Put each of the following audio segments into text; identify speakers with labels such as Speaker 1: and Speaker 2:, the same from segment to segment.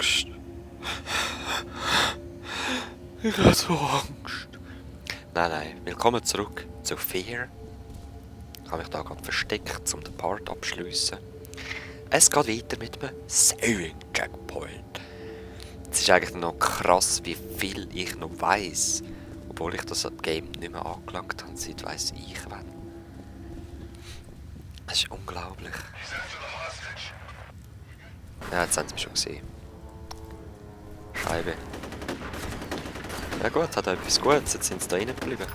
Speaker 1: Angst. Ich habe so Angst. Nein, willkommen zurück zu Fear. Ich habe mich da gerade versteckt, um den Part abzuschliessen. Es geht weiter mit einem Saving Checkpoint. Es ist eigentlich noch krass, wie viel ich noch weiss. Obwohl ich das Game nicht mehr angelangt habe, seit weiss ich wann. Das ist unglaublich. Ja, jetzt haben sie mich schon gesehen. Scheibe. Ja gut, hat etwas Gutes, jetzt sind sie da rein geblieben.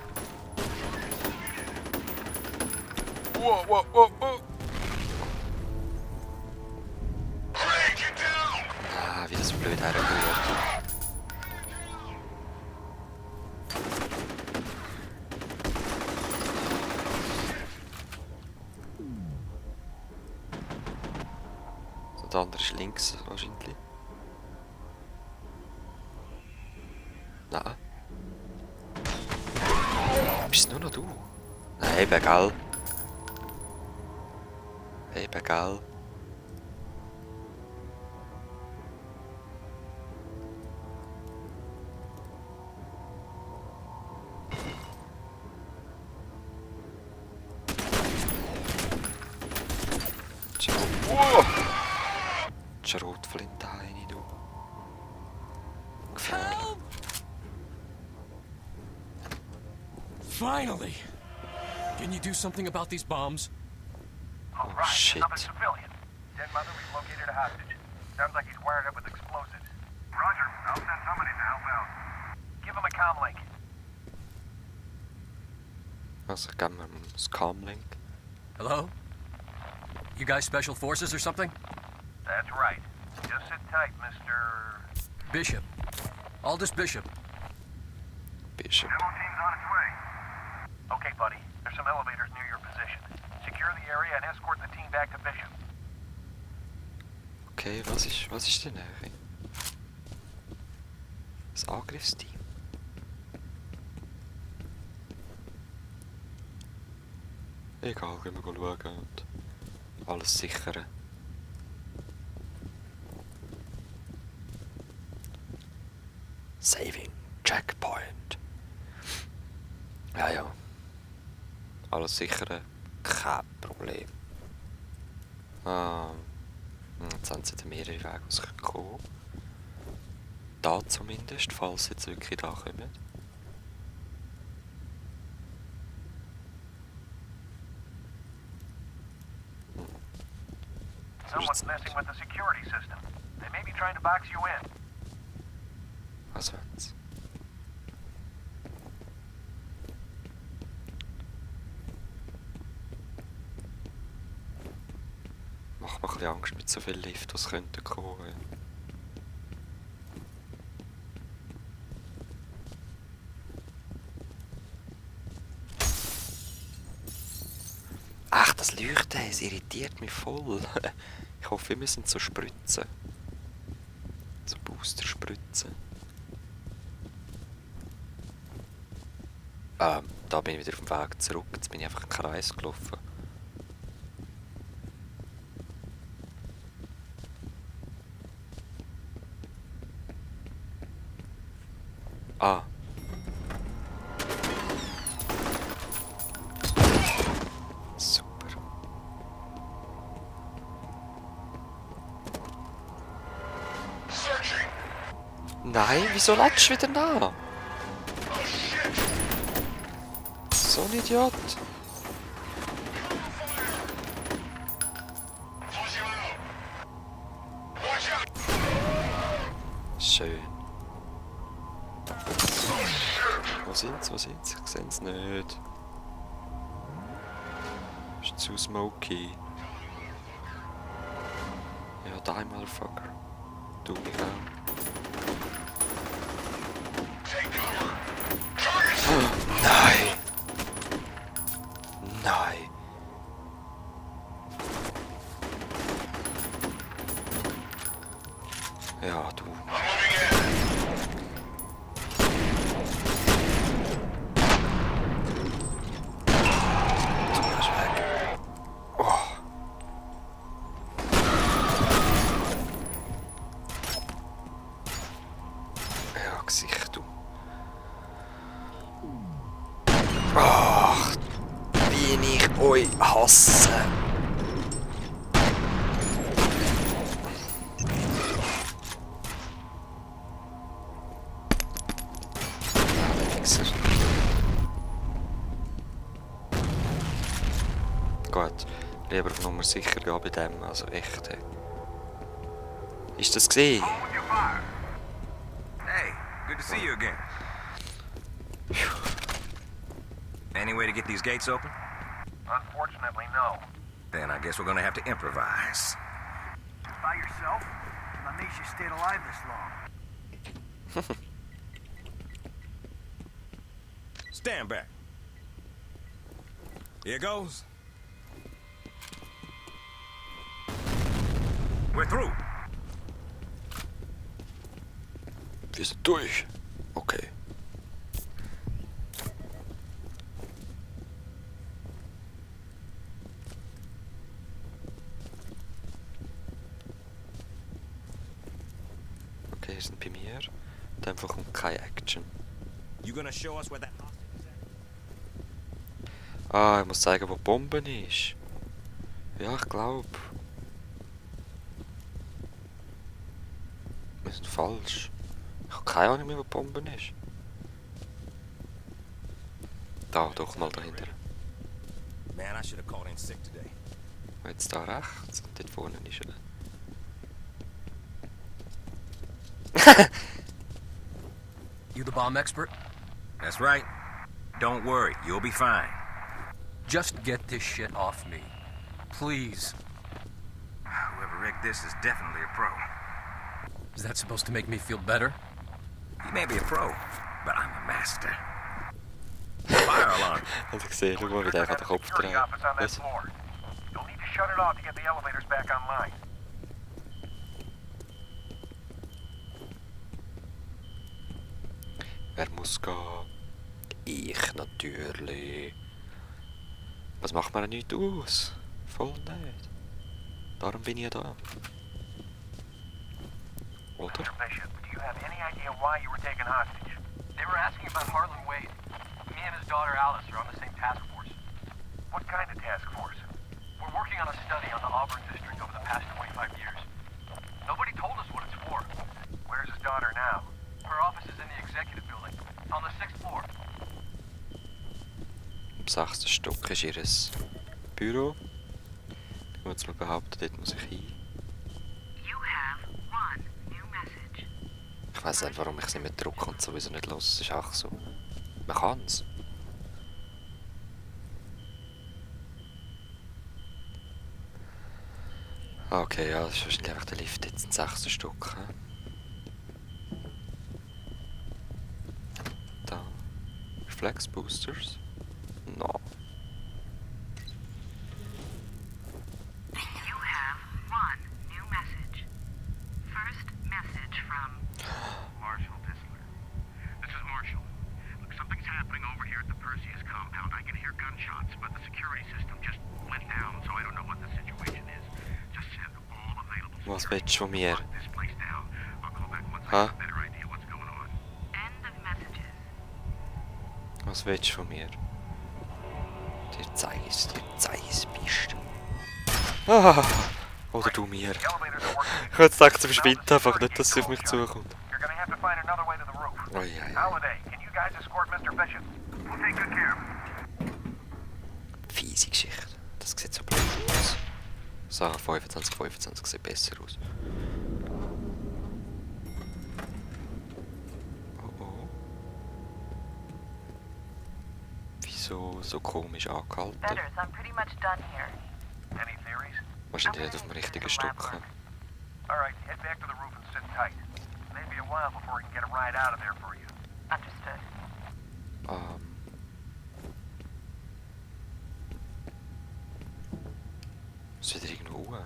Speaker 1: Wow. Ah, wie das blöd hergerührt. So, der andere ist links wahrscheinlich. Nein. Bist nur noch du? Nein, eben, gell? Eben, gell? Schrotflinte rein, du. Gefährlich.
Speaker 2: Finally! Can you do something about these bombs?
Speaker 1: Oh shit.
Speaker 3: Another civilian. Dead mother, we've located a hostage. Sounds like he's wired up with explosives. Roger. I'll send somebody to help out. Give him a comm link.
Speaker 1: Also, ich gebe mir das Comlink.
Speaker 2: Hello? You guys special forces or something?
Speaker 3: That's right. Just sit tight, Mr.
Speaker 2: Bishop. Aldous Bishop.
Speaker 1: Bishop.
Speaker 3: Demo team's on its way. Okay, buddy. There's some elevators near your position. Secure the area and escort the team back to Bishop.
Speaker 1: Okay, was ist denn eigentlich? Das Angriffsteam. Egal, gehen wir schauen und alles sichern. Saving Checkpoint. Ja. Alles sichern, kein Problem. Jetzt haben sie da mehrere Wege rausgekommen. Da zumindest, falls sie jetzt wirklich da kommen.
Speaker 3: Someone's messing with the security system. They may be trying to box you in.
Speaker 1: Was jetzt? Macht mir ein bisschen Angst mit so viel Lift, was könnte kommen. Ach, das Leuchten, es irritiert mich voll. Ich hoffe, wir müssen so spritzen. So Booster-Spritzen. Da bin ich wieder auf dem Weg zurück. Jetzt bin ich einfach einen Kreis gelaufen. Ah. Super. Nein, wieso lädst du wieder nach? So ein Idiot. Schön. Wo sind sie? Ich sehe sie nicht. Ist zu smoky. Ja, da einmal, Fucker. Du mich auch. Nein! Nein! Ja, du. Du bist weg. Oh. Gesicht, du. Ach, wie ich euch hasse. Wichser. Gut, lieber auf Nummer sicher gehen bei dem, also echt. Hey. Ist das gesehen?
Speaker 3: Hold with your fire.
Speaker 4: Hey, good to see you again. Any way to get these gates open?
Speaker 3: Unfortunately, no.
Speaker 4: Then I guess we're gonna have to improvise.
Speaker 5: By yourself? What makes you stayed alive this long?
Speaker 4: Stand back. Here goes. We're through.
Speaker 1: Wir sind durch. Okay. Okay, wir sind bei mir. Und einfach kommt keine Action.
Speaker 4: You gonna show us where that hostage is at?
Speaker 1: Ah, ich muss zeigen, wo die Bombe ist. Ja, ich glaube. Wir sind falsch. Ich habe keine Ahnung mehr, wo die Bombe ist. Da, doch mal dahinter.
Speaker 4: Man, I should have called in sick today.
Speaker 1: Und jetzt da rechts und dort vorne ist er.
Speaker 2: You the bomb expert?
Speaker 4: That's right. Don't worry, you'll be fine.
Speaker 2: Just get this shit off me. Please.
Speaker 4: Whoever rigged this is definitely a pro.
Speaker 2: Is that supposed to make me feel better?
Speaker 4: He may be a pro, but I'm a master. Fire alarm.
Speaker 1: Hast du gesehen, schau mal, wie der den Kopf
Speaker 3: Security
Speaker 1: dreht.
Speaker 3: office on that
Speaker 1: Was?
Speaker 3: floor. You'll need to shut it off to get the elevators back online.
Speaker 1: Wer muss gehen? Ich natürlich. Was macht mir nichts aus? Voll nicht. Darum bin ich ja da. Oder?
Speaker 3: Mr. Bishop, do you have any idea why you were taken hostage?
Speaker 5: They were asking about Harlan Wade. Me and his daughter Alice are on the same task force.
Speaker 3: What kind of task force?
Speaker 5: We're working on a study on the Auburn district over the past 25 years. Nobody told us what it's for.
Speaker 3: Where's his daughter now?
Speaker 5: Her office is in the executive building, on the 6th floor.
Speaker 1: Im 6. Stock ist ihr Büro. Ich würde jetzt mal behaupten, dort muss ich hin.
Speaker 6: You have one new message.
Speaker 1: Ich weiss nicht, warum ich es nicht mehr drücke und sowieso nicht los. Es ist auch so. Man kann es. Okay, ja, das ist wahrscheinlich einfach der Lift jetzt im 6. Stock. He? Da. Reflex Boosters. No.
Speaker 6: You have one new message. First message from
Speaker 7: Marshall Pistler. This is Marshall. Look, something's happening over here at the Perseus compound. I can hear gunshots, but the security system just went down, so I don't know what the situation is. Just send all available
Speaker 1: Was
Speaker 7: security.
Speaker 1: willst du von mir?
Speaker 7: Lock this place down. I'll call back once I
Speaker 1: Huh?
Speaker 7: have a better idea what's going on.
Speaker 6: end of messages.
Speaker 1: Was willst du von mir? Dir zeig ich's, bist. Ah, oder du mir.
Speaker 3: The elevators are working.
Speaker 1: Ich hätte jetzt gedacht, sie verschwindet einfach nicht, dass sie auf mich zukommt.
Speaker 3: You're gonna have to find another way to the roof.
Speaker 1: Oh ja, ja.
Speaker 3: Holiday, can you guys escort Mr. Bishop? We'll take good care of him.
Speaker 1: Fiese Geschichte. Das sieht so blöd aus. So, 25 sieht besser aus. Oh oh. Wieso so komisch angehalten?
Speaker 6: Betters, I'm pretty much done here.
Speaker 3: Any theories?
Speaker 1: Wahrscheinlich nicht auf dem richtigen Stock. He?
Speaker 3: Alright, head back to the roof and sit tight. Maybe a while before we can get a ride out of there for you.
Speaker 6: Understood.
Speaker 1: Ist wieder irgendwo hoch?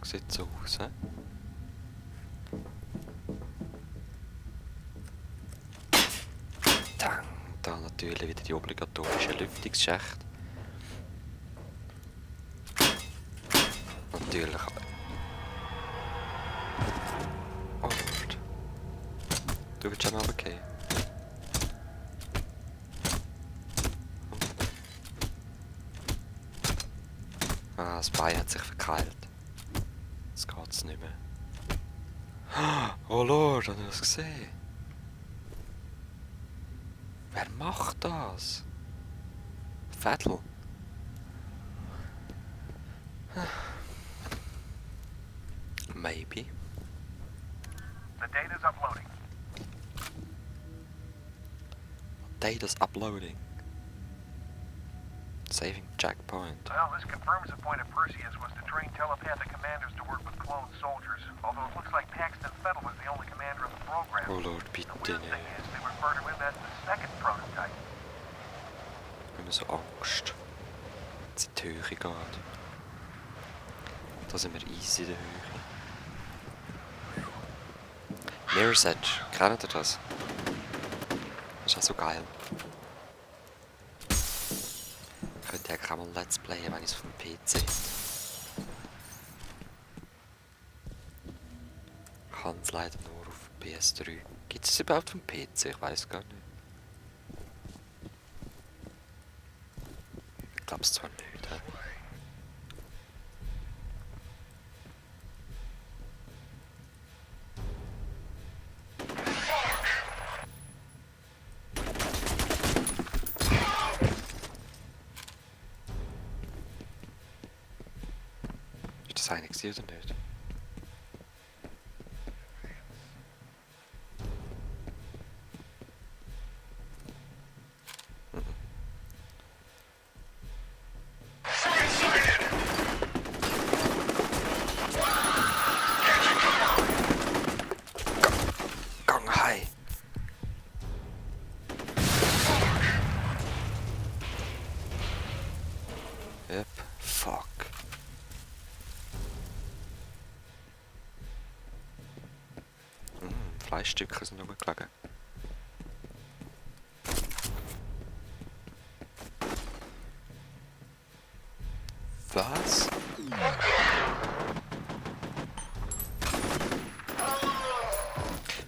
Speaker 1: Sieht so aus, hä? Da natürlich wieder die obligatorischen Lüftungsschächte. Natürlich Du willst schon runtergehen. Ah, das Bein hat sich verkeilt. Jetzt geht's nicht mehr. Oh Lord, hast du das gesehen? Wer macht das? Vettel. Maybe.
Speaker 3: The data's uploading.
Speaker 1: Data's uploading. Saving checkpoint.
Speaker 3: Well, this confirms the point of Perseus was to train telepathic commanders to work with clone soldiers. Although it looks like Paxton Fettel was the only commander in the program.
Speaker 1: Oh Lord,
Speaker 3: The
Speaker 1: bitte
Speaker 3: weird
Speaker 1: nicht.
Speaker 3: thing is, they refer to him as the second prototype.
Speaker 1: Ich habe so Angst, dass es in die Höhe geht. Da sind wir easy in der Höhe. Mirror's Edge, kennt ihr das? Das ist auch so geil. Ich könnte ja auch mal Let's Playen, wenn ich es auf dem PC hätte. Ich kann es leider nur auf PS3. Gibt es überhaupt auf dem PC? Ich weiß gar nicht. Ich glaube es zwar nicht. He? Ist das eine gewesen oder nicht? Gang high. Yep, fuck. Fleischstücke sind rumgelegen. Was?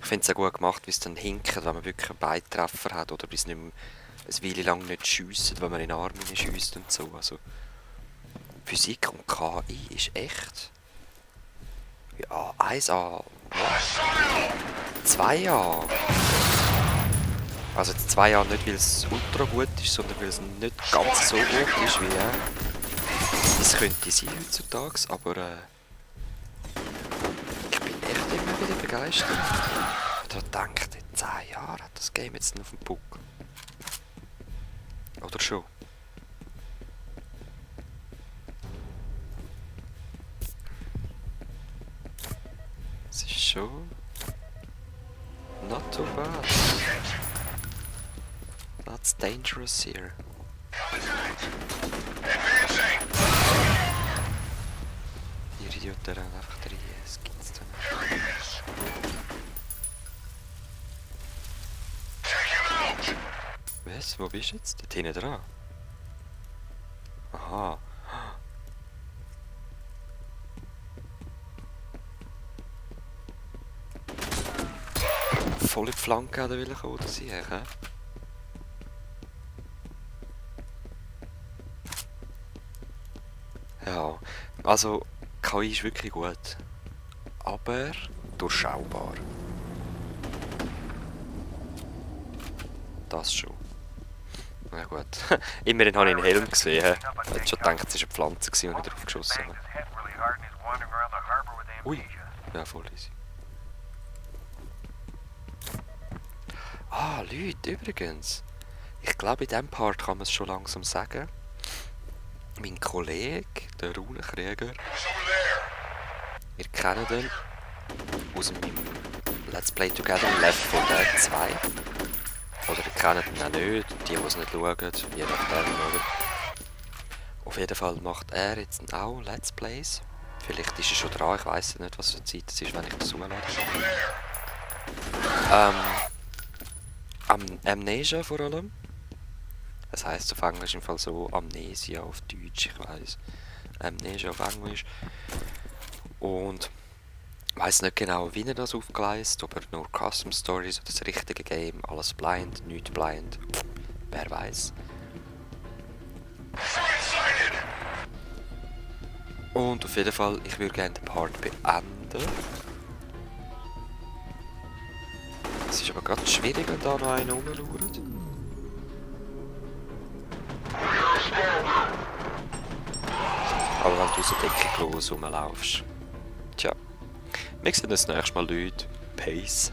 Speaker 1: Ich finde es ja gut gemacht, wie es dann hinkt, wenn man wirklich einen Beintreffer hat oder bis es nicht mehr eine Weile lang nicht schiessen, wenn man in den Arm schiesst und so. Also, Physik und KI ist echt. Ja, 1A. 2A. Also jetzt 2A nicht, weil es ultra gut ist, sondern weil es nicht ganz so gut ist wie es könnte sein heutzutage, aber ich bin echt immer wieder begeistert. Ich habe gedacht, in 10 Jahren hat das Game jetzt noch auf dem Buckel. Oder schon? Es ist schon not too bad. That's dangerous here. Ihr Idioten rennen einfach rein, es gibt's da nicht. Was? Wo bist du jetzt? Dort hinten dran? Aha. Voll in die Flanke an der Wille kommen, oder sie, hä? Ja, also KI ist wirklich gut. Aber durchschaubar. Das schon. Na gut. Immerhin habe ich einen Helm gesehen. Ich hätte schon gedacht, es war eine Pflanze gewesen, und ich drauf geschossen
Speaker 3: Banged
Speaker 1: habe.
Speaker 3: his head really hard and he's wandering around the harbor with
Speaker 1: Ui.
Speaker 3: amnesia.
Speaker 1: Ja, voll easy. Ah, Leute, übrigens. Ich glaube, in diesem Part kann man es schon langsam sagen. Mein Kollege, der Runenkrieger, ihr kennt ihn aus meinem Let's Play Together Left 4 Dead 2. Oder ihr kennt ihn auch nicht, die es nicht schauen, je nachdem, oder? Auf jeden Fall macht er jetzt auch Let's Plays. Vielleicht ist er schon dran, ich weiss nicht, was für Zeit es ist, wenn ich das hochlade. Amnesia vor allem. Das heisst auf Englisch im Fall so Amnesia auf Deutsch, ich weiss. Amnesia auf Englisch. Und Ich weiss nicht genau, wie er das aufgleist, ob er nur Custom Stories oder das richtige Game, alles blind, nicht blind. Wer weiß. Und auf jeden Fall, ich würde gerne den Part beenden. Es ist aber gerade schwierig, wenn da noch einer rumschaut. Aber wenn du so deckungslos rumlaufst. Tja. Wir sehen uns das nächste Mal, Leute. Peace.